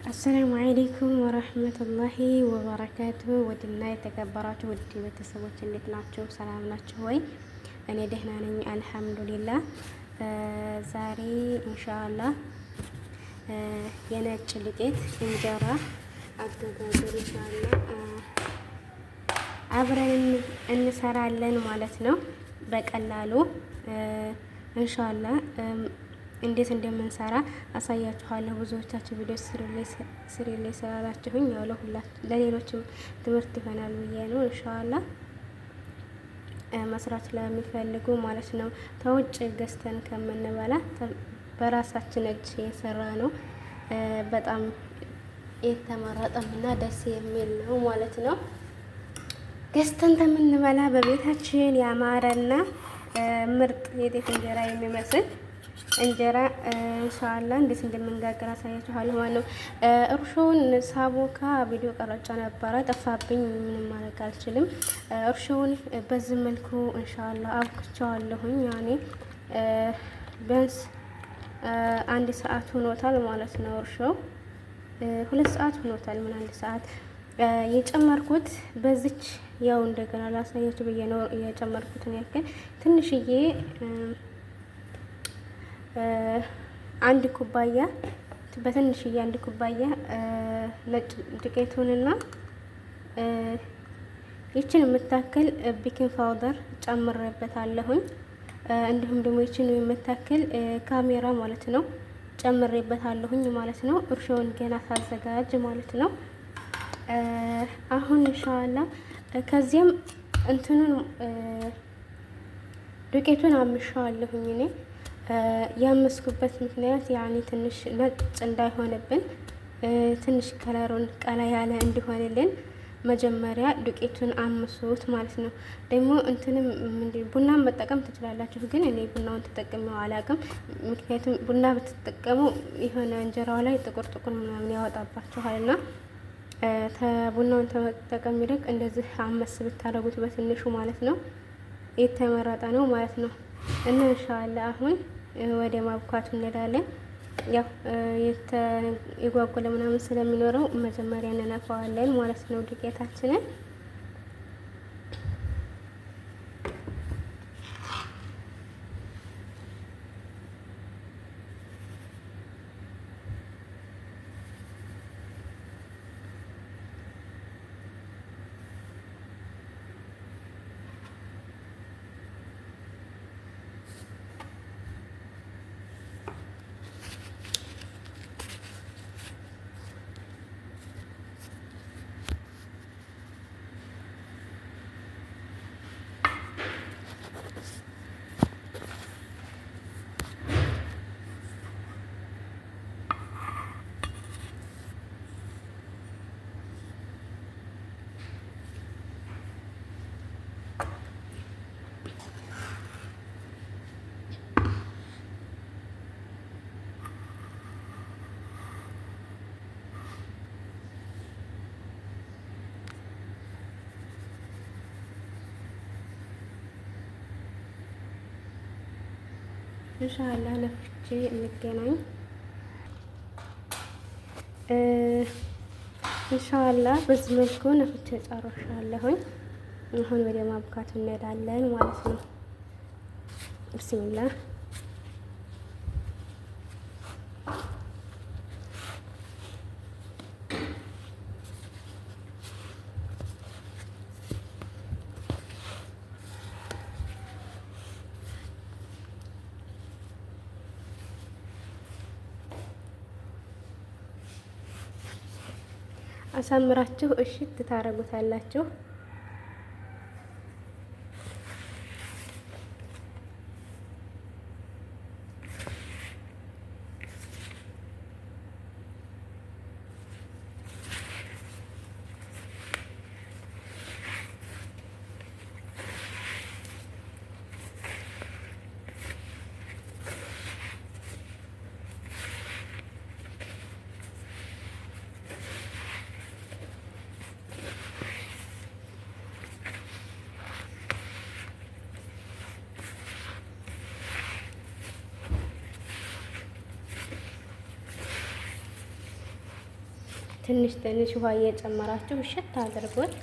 السلام عليكم ورحمة الله وبركاته። ውድና የተከበራችሁ ውድ ቤተሰቦች እንዴት ናቸው? ሰላም ናቸው ወይ? እኔ ደህና ነኝ الحمد لله። ዛሬ إن شاء الله የነጭ ዱቄት እንጀራ አገጋገር إن شاء الله አብረን እንሰራለን ማለት ነው። በቀላሉ إن شاء الله እንዴት እንደምንሰራ አሳያችኋለሁ። ብዙዎቻችሁ ቪዲዮ ስሪልኝ ስላላችሁኝ ያው ለሌሎችም ትምህርት ይሆናል ብዬ ነው። إن شاء الله መስራት ለሚፈልጉ ማለት ነው። ከውጭ ገዝተን ከምንበላ በራሳችን እጅ የሰራ ነው በጣም የተመረጠምና ደስ የሚል ነው ማለት ነው። ገዝተን ከምንበላ በቤታችን ያማረና ምርጥ የጤፍ እንጀራ የሚመስል እንጀራ إن شاء الله እንዴት እንደምንጋግር አሳያችኋለሁ ማለት ነው። እርሾውን ሳቦካ ቪዲዮ ቀርጬ ነበረ ጠፋብኝ። ምንም ማድረግ አልችልም። እርሾውን በዚህ መልኩ إن شاء الله አብክቸዋለሁኝ። ያኔ ቢያንስ አንድ ሰዓት ሆኖታል ማለት ነው። እርሾው 2 ሰዓት ሆኖታል። ምን 1 ሰዓት የጨመርኩት በዚች ያው እንደገና ላሳያችሁ ብዬ ነው የጨመርኩትን ያክል ትንሽዬ 1 ኩባያ በትንሽዬ 1 ኩባያ ነጭ ዱቄቱንና ይችን የምታክል baking powder ጨምሬበታለሁኝ። እንዲሁም ደግሞ ይችን የምታክል خميرة ማለት ነው ጨምሬበታለሁኝ ማለት ነው። እርሾውን ገና ሳዘጋጅ ማለት ነው። አሁን إن شاء الله ከዚያም እንትኑን ዱቄቱን አምሻዋለሁኝ እኔ ያመስኩበት ምክንያት يعني ትንሽ ነጭ እንዳይሆንብን ትንሽ color ኡን ቀላ ያለ እንዲሆንልን መጀመሪያ ዱቄቱን አምሱት ማለት ነው። ደግሞ እንትንም ቡናን መጠቀም ትችላላችሁ፣ ግን እኔ ቡናውን ተጠቅሜው አላውቅም። ምክንያቱም ቡና ብትጠቀሙ የሆነ እንጀራው ላይ ጥቁር ጥቁር ምናምን ያወጣባችኋልና ቡናውን ተመጠቀም ይልቅ እንደዚህ አመስ ብታደርጉት በትንሹ ማለት ነው የተመረጠ ነው ማለት ነው። እና إن شاء الله አሁን ወደ ማብኳቱ እንሄዳለን። ያው የጓጎለ ምናምን ስለሚኖረው መጀመሪያ እንነፋዋለን ማለት ነው ዱቄታችንን። إن شاء الله ነፍቼ እንገናኝ። إن شاء الله በዚህ መልኩ ነፍቼ ጨርሻለሁኝ። አሁን ወደ ማብካቱ እንሄዳለን ማለት ነው። بسم الله አሳምራችሁ እሽት ታረጉታላችሁ። ትንሽ ትንሽ ውሃ እየጨመራችሁ እሽት አድርጉት።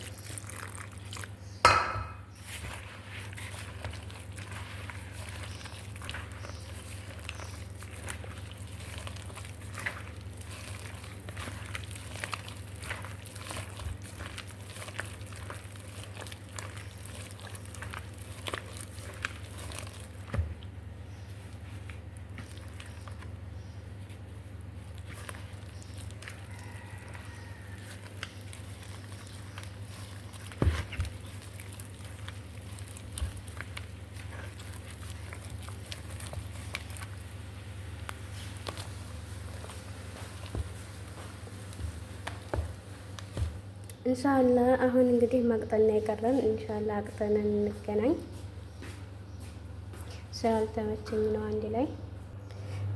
እንሻላ አሁን እንግዲህ ማቅጠን የቀረን። እንሻላ አቅጠነን እንገናኝ። ስላልተመቸኝ ነው አንድ ላይ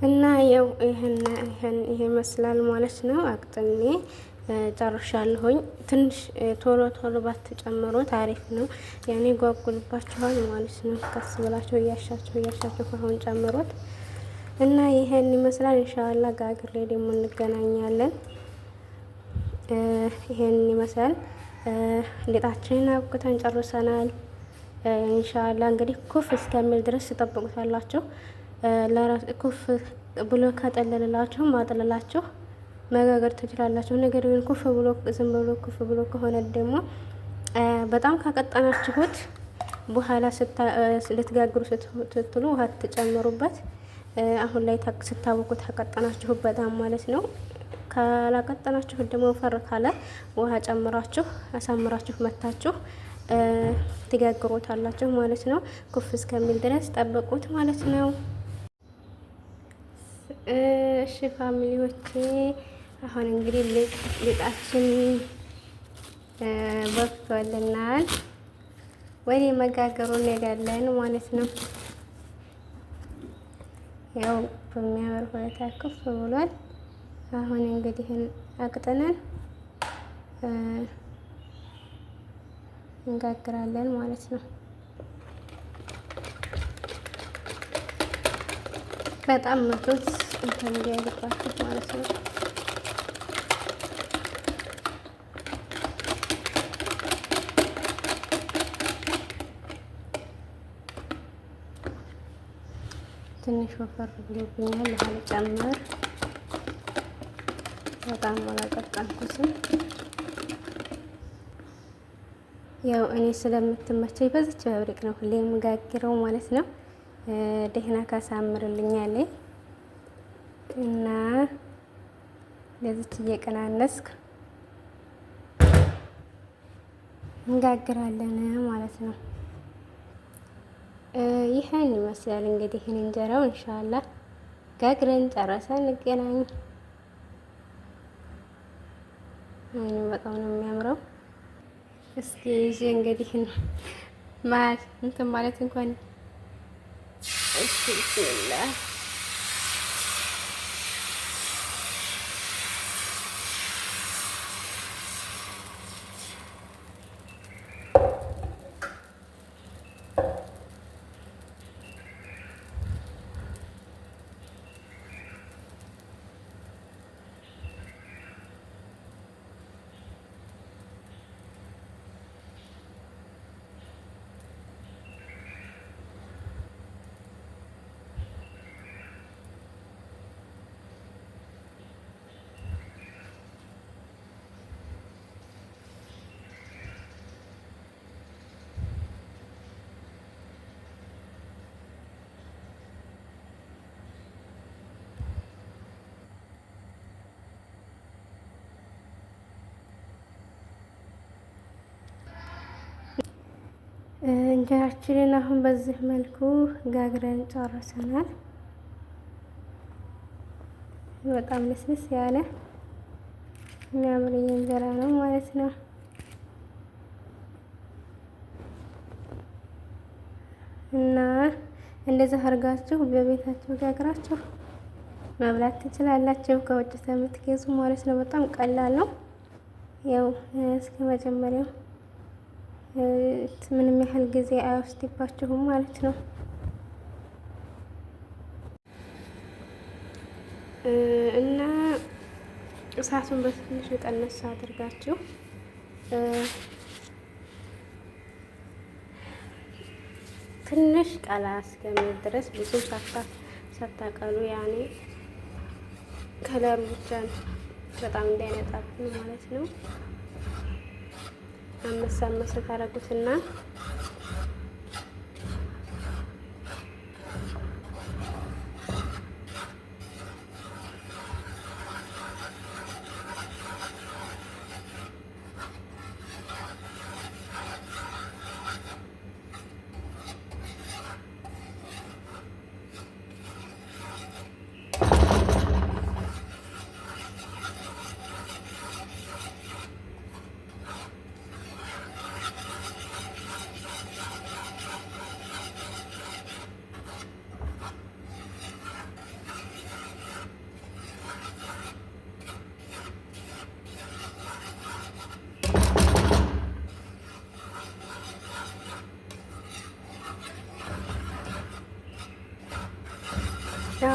እና ያው ይሄን ይሄን ይሄ ይመስላል ማለት ነው። አቅጥኔ ጨርሻለሁኝ። ትንሽ ቶሎ ቶሎ ባትጨምሩት አሪፍ ነው። ያኔ ጓጉልባችኋል ማለት ነው። ቀስ ብላችሁ እያሻችሁ እያሻችሁ አሁን ጨምሩት እና ይሄን ይመስላል። እንሻላ ጋግሬ ደግሞ እንገናኛለን። ይሄን ይመስላል። ሊጣችንን አብቅተን ጨርሰናል። ኢንሻአላ እንግዲህ ኩፍ እስከሚል ድረስ ትጠብቁታላችሁ። ኩፍ ብሎ ካጠለልላችሁ ማጥለላችሁ መጋገር ትችላላችሁ። ነገር ግን ኩፍ ብሎ ዝም ብሎ ኩፍ ብሎ ከሆነ ደግሞ በጣም ካቀጠናችሁት በኋላ ልትጋግሩ ስትሉ ውሃ ትጨምሩበት። አሁን ላይ ስታወቁት ካቀጠናችሁት በጣም ማለት ነው። ካላቀጠናችሁ ደግሞ ወፈር ካለ ውሃ ጨምራችሁ አሳምራችሁ መታችሁ ትጋግሩታላችሁ ማለት ነው። ኩፍ እስከሚል ድረስ ጠብቁት ማለት ነው። እሺ family ዎቼ አሁን እንግዲህ ሊጣችን በፍቶልናል። ወደ መጋገሩ እንሄዳለን ማለት ነው። ያው በሚያምር ሁኔታ ኩፍ ብሏል። አሁን እንግዲህ አቅጥነን እንጋግራለን ማለት ነው። በጣም መቶት እንትን እንዲያልባችሁ ማለት ነው። ትንሽ ወፈር ብሎብኛል። ውሃ ልጨምር። በጣም አላቀጠንኩትም። ያው እኔ ስለምትመቸኝ በዚች በብሪቅ ነው ሁሌ የምጋግረው ማለት ነው። ደህና ካሳምርልኛለኝ እና ለዚች እየቀናነስክ እንጋግራለን ማለት ነው። ይህን ይመስላል እንግዲህ ይህን እንጀራው ኢንሻአላህ ጋግረን ጨረሰን እንገናኝ። አይኑ በጣም ነው የሚያምረው። እስኪ ይዤ እንግዲህ ማለት እንትን ማለት እንኳን እስኪ ቢስሚላህ እንጀራችንን አሁን በዚህ መልኩ ጋግረን ጨርሰናል። በጣም ልስልስ ያለ የሚያምር እንጀራ ነው ማለት ነው። እና እንደዚህ አድርጋችሁ በቤታችሁ ጋግራችሁ መብላት ትችላላችሁ፣ ከውጭ ከምትገዙ ማለት ነው። በጣም ቀላል ነው። ያው እስከ መጀመሪያው ምንም ያህል ጊዜ አይወስድባችሁም ማለት ነው። እና እሳቱን በትንሽ ቀነስ አድርጋችሁ ትንሽ ቀላ እስከሚል ድረስ ብዙም ሳታቀሉ ያኔ ከለሩ ብቻ በጣም እንዳይነጣብን ማለት ነው። አመሳ አመሰ ታረጉትና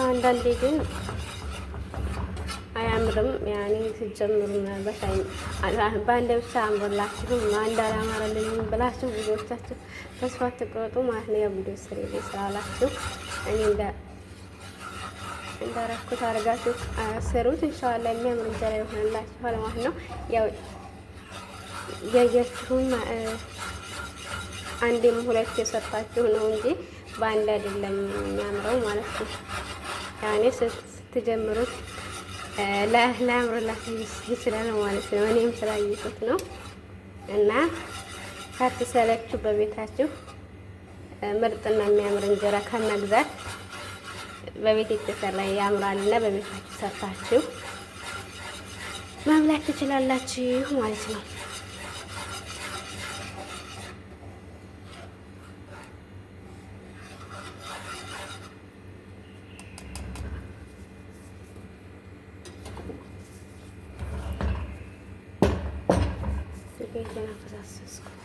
አንዳንዴ ግን አያምርም። ያኔ ስትጀምሩ ምናልባት በአንድ ብቻ አምሮላችሁም አንድ አላማረልኝም ብላችሁ ብዙዎቻችሁ ተስፋ ትቆርጡ ማለት ነው። ያው ቪዲዮ ስሪ ስላላችሁ እኔ እንዳረኩት አድርጋችሁ ስሩት። ኢንሻአላህ የሚያምር እንጀራ ይሆንላችኋል ማለት ነው። ያው ያያችሁም አንዴም ሁለት የሰጣችሁ ነው እንጂ በአንድ አይደለም የሚያምረው ማለት ነው። ያኔ ስትጀምሩት ላያምርላችሁ ይችላል ማለት ነው። እኔም ስላየሁት ነው። እና ሳትሰለችሁ በቤታችሁ ምርጥና የሚያምር እንጀራ ከመግዛት በቤት የተሰራ ያምራልና በቤታችሁ ሰርታችሁ መብላት ትችላላችሁ ማለት ነው። ዱቄቴን አፈሳሰስኩት።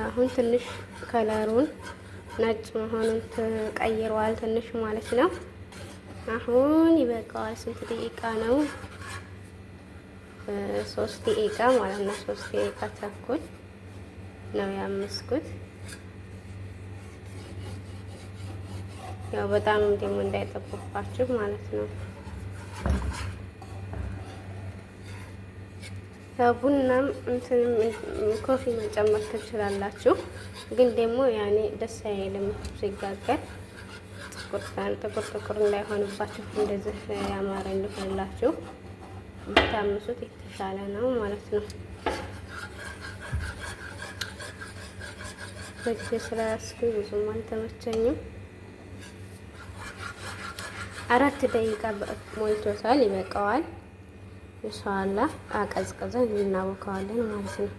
አሁን ትንሽ ከለሩን ነጭ መሆኑን ተቀይሯል፣ ትንሽ ማለት ነው። አሁን ይበቃዋል። ስንት ደቂቃ ነው? 3 ደቂቃ ማለት ነው። 3 ደቂቃ ተኩል ነው ያመስኩት። ያው በጣም ደግሞ እንዳይጠቁባችሁ ማለት ነው። ቡናም እንትንም coffee መጨመር ትችላላችሁ። ግን ደግሞ ያኔ ደስ አይልም ሲጋገር ጥቁር ጥቁር ጥቁር እንዳይሆንባችሁ እንደዚህ ያማረ እንዲሆንላችሁ ብታምሱት የተሻለ ነው ማለት ነው። በእጄ ስለያዝኩኝ ብዙም አልተመቸኝም። 4 ደቂቃ ሞልቶታል፣ ይበቃዋል። ኢንሻአላህ አቀዝቅዘን እናቦካዋለን ማለት ነው።